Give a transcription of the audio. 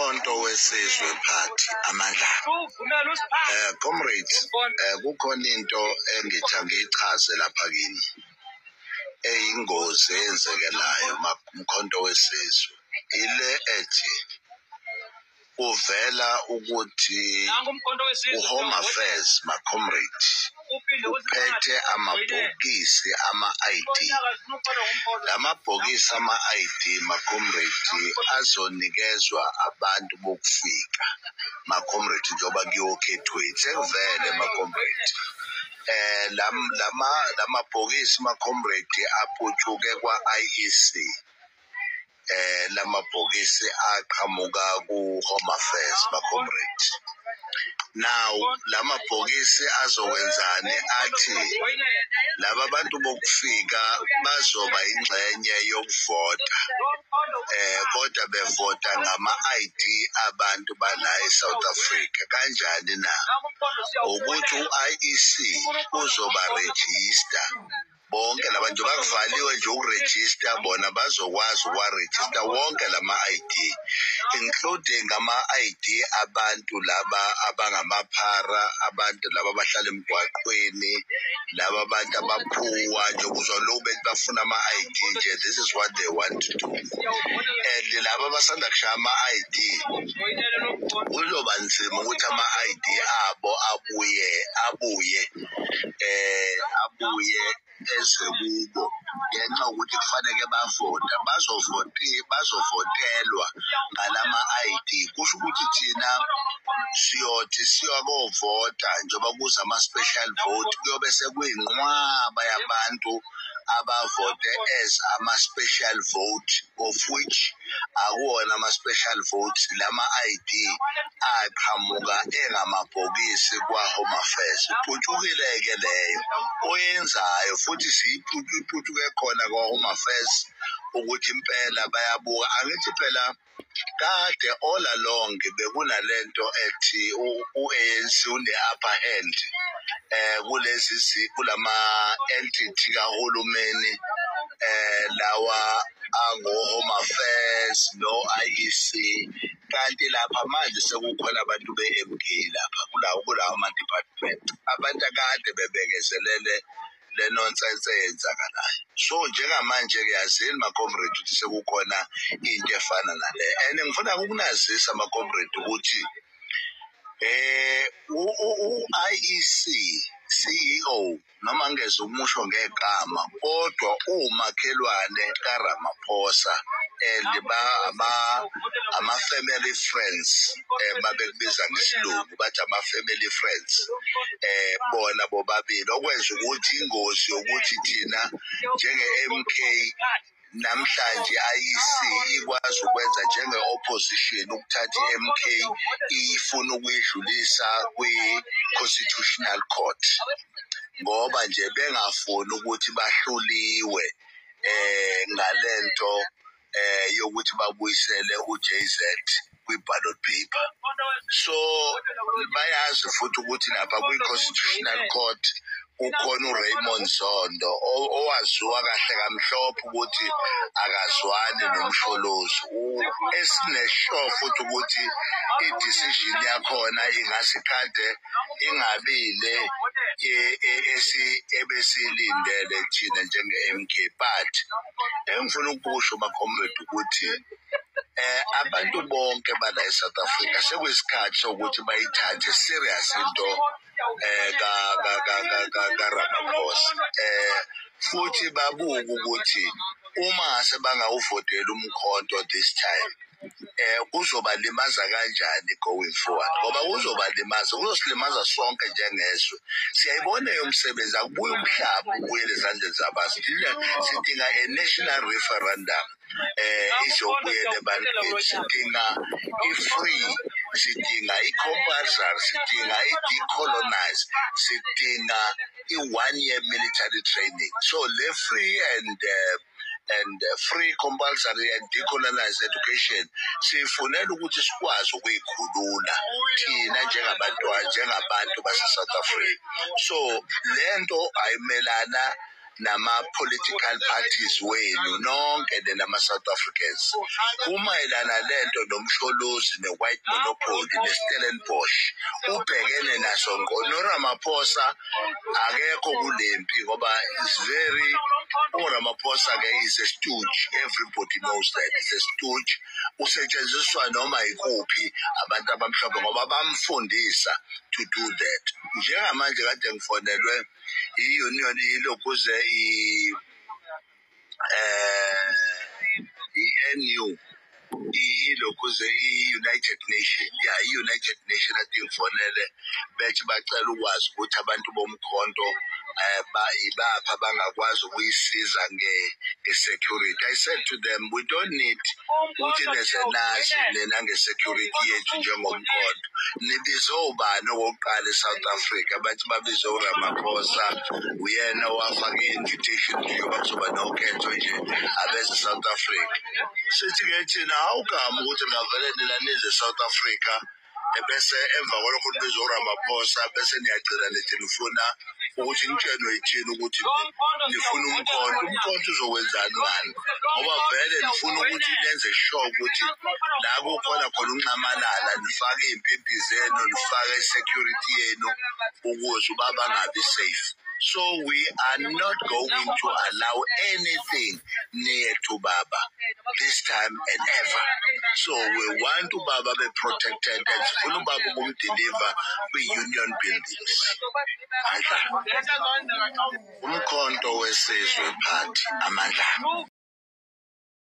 Umkhonto weSizwe Party amandla. Comrades, kukhona into engithi angiyichaze lapha kini eyingozi eyenzekelayo Umkhonto weSizwe, ile ethi kuvela ukuthi uHome Affairs, ma comrade, uphethe amabhokisi ama-ID. Lamabhokisi ama-ID, ma comrade, azonikezwa abantu bokufika, ma comrade, njengoba kuyokhethweni sekuvele, ma comrade. Lamabhokisi, ma comrade, aputshuke kwa-IEC. Lamabhokisi aqhamuka ku-Home Affairs, ma comrade. Now lamabhokisi azokwenzani? Athi laba bantu bokufika bazoba ingxenye yokuvota, kodwa bevota ngama-ID abantu bala eSouth Africa. Kanjani na? Ukuthi u-IEC uzoba register bonke laba, njengoba kuvaliwe nje ukurejista, bona bazokwazi ukuwarejista wonke lama-ID, including ama-ID abantu laba abangamaphara, abantu laba abahlala emgwaqweni, laba abantu abaphuwa nje. Kuzwa lokhu bethi bafuna ama-ID nje, this is what they want to do. And laba abasanda kushaya ama-ID, kuzoba nzima ukuthi ama-ID abo abuye eze kubo, ngenxa yokuthi kufanele bavota, bazovotelwa ngalama-ID. Kusho ukuthi thina siyothi siyakovota, njengoba kuza ama-special vote, kuyobe sekuyinqwaba yabantu abavote as ama-special vote, of which akuwona ama-special votes. Lama-ID aqhamuka engamabhokisi kwa-Home Affairs. Iputshukile-ke leyo oyenzayo, futhi siyiputshutshutshke khona kwa-Home Affairs ukuthi impela bayabuka. Angithi phela kade all along bekunalento ethi u-ANC une-upper hand kulezi kulama entity kahulumeni, lawa ango-Home Affairs no-IEC, kanti lapha manje sekukhona abantu be-MK lapha kulawo ma-department, abantu akade bebekezelele le nonsense eyenzakalayo. So njengamanje-ke yazini, ma-comrade, ukuthi sekukhona into efana nale, and ngifuna ukunazisa, ma-comrade, ukuthi u-IEC CEO, noma ngeze umusho ngegama, kodwa umakhelwane kaRamaphosa, and ba ama-family friends, babekubiza ngesilungu bathi ama-family friends, bona bobabili, okwenza ukuthi ingozi yokuthi thina njenge-MK namhlanje IEC ikwazi ukwenza njenge-opposition ukuthatha i-MK ifuna ukuyidlulisa kwi-Constitutional Court, ngoba nje bengafuni ukuthi bahluliwe ngalento yokuthi babuyisele uJZ kwi-ballot paper. So bayazi futhi ukuthi lapha kwi-Constitutional Court kukhona uRaymond Zondo, owaziwa kahle kamhlophe ukuthi akazwani noMsholozi, esinesure futhi ukuthi i-decision yakhona ingasikade ingabile ebesilindele thina njenge-MK. But engifuna ukusho, ma-comrade, ukuthi abantu bonke bala eSouth Africa sekuyisikhathi sokuthi bayithathe serious into ka ka ka ka ka Ramaphosa, futhi babuke ukuthi uma ngase bangawuvoteli umkhonto this time, kuzobalimaza kanjani going forward, ngoba kuzobalimaza, kuzosilimaza sonke njengezwe. Siyayibona yomsebenzi, akubuye umhlaba ubuyele ezandleni zabantu. Sidinga a national referendum izobuyela ebantwini. Sidinga i-free, sidinga i-compulsory, sidinga i-decolonize, sidinga i-one year military training. So le free and free, compulsory and decolonized education sifunela ukuthi sikwazi ukuyikhulula thina njengabantu, njengabantu base-South Africa. So lento ayimelana nama-political parties wenu nonke nama-South Africans. Kumayelana lento noMsholozi ne-white monopoly ne-Stellenbosch, ubhekene naso ngqo. NoRamaphosa akekho kulempi ngoba is very, uRamaphosa ke is a stooge, everybody knows that is a stooge. Usetshenziswa noma ikuphi abantu abamhlophe ngoba bamfundisa to do that. Njengamanje kade ngifonelwe i-union ilokhuze i-NU, ilokhuze i-United Nation, ya i-United Nation ade ngifonele bethi bacela ukwazi ukuthi abantu bomkhonto ibapha bangakwazi ukuyisiza nge-security. I said to them, we don't need ukuthi neze nazi nina nge-security yethu njengomkhonto. Nibize ubani okokuqala e-South Africa? Bathi babize uRamaphosa, uyena owafaka i-invitation njengoba kuzoba nokhetho nje abeze South Africa. Sithi-ke thina awugama ukuthi ngavele nina nize e-South Africa, bese emva kwalokho nibize uRamaphosa, bese niyagcina nithi nifuna ukuthi nitshenwe yithini ukuthi nifuna umkhonto. Umkhonto uzokwenzani ngani? Ngoba vele nifuna ukuthi nenze sure ukuthi la kukhona khona unxamalala nifake iy'mpimpi zenu, nifake i-security yenu ukuze ubaba angabi safe. So we are not going to allow anything near to Baba this time and ever. So we want Baba be protected and sifuna ubaba ukumdeliver kwi-union buildings. Amandla. Umkhonto wesizwe party, amandla.